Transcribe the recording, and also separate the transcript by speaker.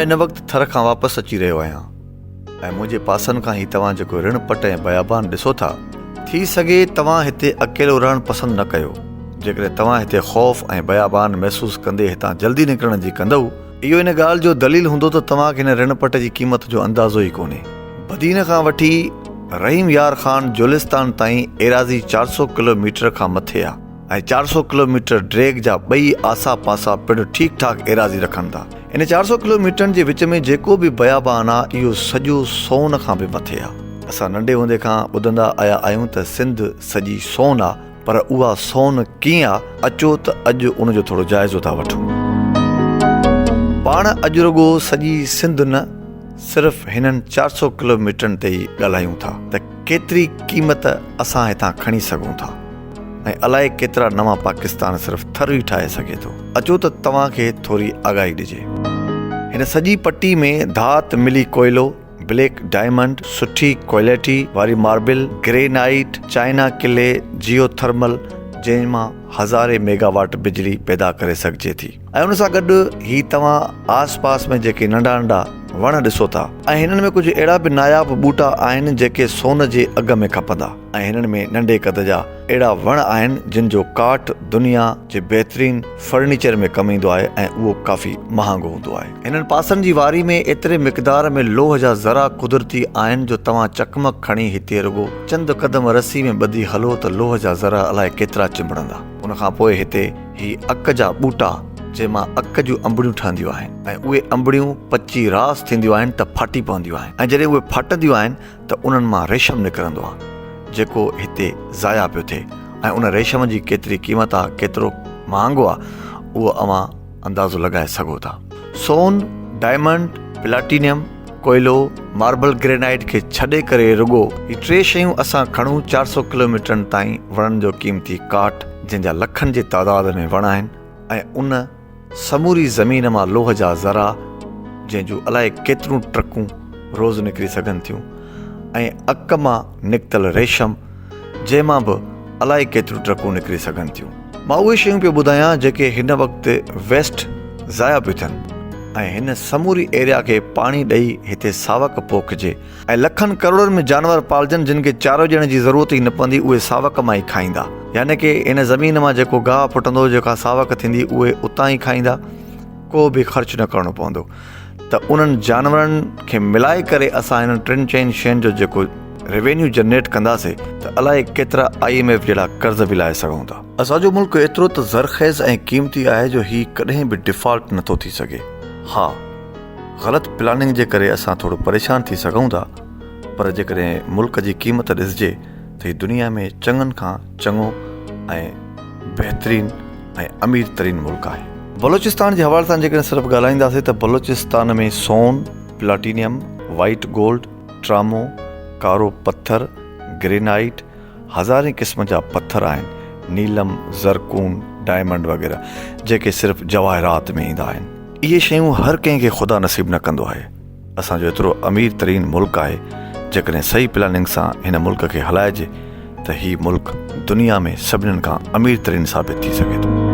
Speaker 1: مان هن وقت ٿر کان واپس اچي رهيو آهيان ۽ منهنجي پاسن کان هي توهان جيڪو رڻ پٽ ۽ بيابان ڏسو ٿا، ٿي سگهي توهان هتي اڪيلو رهڻ پسند نه ڪيو، جيڪڏهن توهان هتي خوف ۽ بيابان محسوس ڪندي هتان جلدي نڪرڻ جي ڪندؤ، اهو ان ڳالهه جو دليل هوندو ته توهان کي هن رڻ پٽ جي قيمت جو اندازو ئي ڪونهي. بدين کان وٺي رحيم يار خان جولستان تائين ايراضي 400 ڪلو ميٽر کان مٿي آ. ۽ 400 ڪلوميٽر ڊيگهه جا ٻئي آسا پاسا پڻ ٺيڪ ٺاڪ ايراضي رکن ٿا. ان 400 ڪلوميٽرن جي وچ ۾ جيڪو به بيابان آ اهو سڄو سون کان به مٿي آ. اسان ننڍي هوندي کان ٻڌندا آيا آهيون ته سنڌ سڄي سون آ پر اها سون ڪيئن آ اچو ته اڄ ان جو ٿورو جائزو ٿا وٺون. پاڻ اڄ رڳو سڄي سنڌ نه صرف هنن 400 ڪلوميٽرن تي ئي ڳالهايون ٿا ته ڪيتري قيمت اسان هتان کڻي سگهون ٿا. ۽ الائي ڪيترا نوان پاڪستان صرف ٿر ئي ٺاهي سگهي ٿو. اچو ته توهان کي ٿوري آگاهي ڏجي. هن سڄي پٽي ۾ ڌات ملي ڪوئلو، بليڪ ڊائمنڊ، سٺي ڪوالٽي واري marble, granite, china clay, geothermal جنهن مان هزارين ميگاواٽ بجلي پيدا ڪري سگهجي ٿي ۽ ان سان گڏ هي توهان آس پاس ۾ جيڪي ننڍا ننڍا وڻ ڏسو ٿا ۽ هنن ۾ ڪجهه اهڙا به ناياب ٻوٽا آهن جيڪي سون جي اگهه ۾ کپندا. ۽ هنن ۾ ننڍي قد جا اهڙا وڻ آهن جن جو ڪاٺ دنيا جي بهترين فرنيچر ۾ ڪم ايندو آهي ۽ اهو ڪافي مهانگو هوندو آهي. هنن پاسن جي واري ۾ ايتري مقدار ۾ لوهه جا ذرا قدرتي آهن جو توهان چقمق کڻي هتي رڳو چند قدم رسي ۾ ٻڌي هلو ته لوهه جا ذرا الائي ڪيترا چنبڙندا. ان کان پوء هتي هي اڪ جا ٻوٽا جنهن مان اڪ جون انبڙيون ٺهنديون آهن ۽ اهي انبڙيون پچي راس ٿينديون آهن ته ڦاٽي پونديون آهن ۽ جڏهن اهي ڦاٽنديون آهن ته انهن مان ريشم نڪرندو آ جيڪو هتي ضايع پيو ٿئي ۽ ان ريشم جي ڪيتري قيمت آ ڪيترو مهانگو آ اهو اوهان اندازو لڳائي سگهو ٿا. سون، ڊائمنڊ، پلاٽينيم، ڪوئلو، ماربل گرينائيٽ کي ڇڏي ڪري رڳو هي ٽي شيون اسان کڻون 400 ڪلوميٽرن تائين وڻن جو قيمتي ڪاٺ جنهن جا لکن جي تعداد ۾ وڻ آهن ۽ ان سموري زمين مان لوهه جا ذرا جنهن جون الائي ڪيتريون ٽرڪون روز نڪري سگهن ٿيون ۽ اڪ مان نڪتل ريشم جنهن مان به الائي ڪيتريون ٽرڪون نڪري سگهن ٿيون. مان اهي شيون پيو ٻڌايان جيڪي هن وقت ويسٽ ضايع پيون ٿين ۽ هن سموري ايريا کي پاڻي ڏئي هتي ساوڪ پوکجي ۽ لکن ڪروڙن ۾ جانور پالجن جن کي چارو ڏيڻ جي ضرورت ئي نه پوندي اهي ساوڪ مان ئي کائيندا يعني ڪي ان زمين مان جيڪو گاهه ڦٽندو جيڪا ساوڪ ٿيندي اهي اتان ئي کائيندا ڪو به خرچ نه ڪرڻو پوندو ته انهن جانورن کي ملائي ڪري اسان انهن ٽن چئن شين جو جيڪو روينيو جنريٽ ڪنداسي ته الائي ڪيترا I M F جهڙا قرض به لاهي سگهون ٿا. اسان جو ملڪ ايترو ته زرخيز ۽ قيمتي آهي جو هي ڪڏهن به ڊيفالٽ نٿو ٿي سگهي ها غلط پلاننگ جي ڪري اسان ٿورو پريشان ٿي سگهون ٿا پر جيڪڏهن ملڪ جي قيمت ڏسجي ته هي دنيا ۾ چڱن کان چڱو ۽ بهترين ۽ امير ترين ملڪ آهي. بلوچستان جي حوالي سان جيڪڏهن صرف ڳالهائينداسين ته بلوچستان ۾ سون، پلاٽينيم، وائيٽ گولڊ، ٽرامو، ڪارو پٿر، گرينائيٽ، هزارين قسم جا پٿر آهن، نيلم، زرڪون، ڊائمنڊ وغيره جيڪي صرف جواهرات ۾ ايندا آهن. اهي شيون هر ڪنهن کي خدا نصيب نه ڪندو آهي. اسان جو ايترو امير ترين ملڪ آهي، جيڪڏهن صحيح پلاننگ سان هن ملڪ کي هلائجي ته هي ملڪ دنيا ۾ سڀنين کان امير ترين ثابت ٿي سگهي ٿو.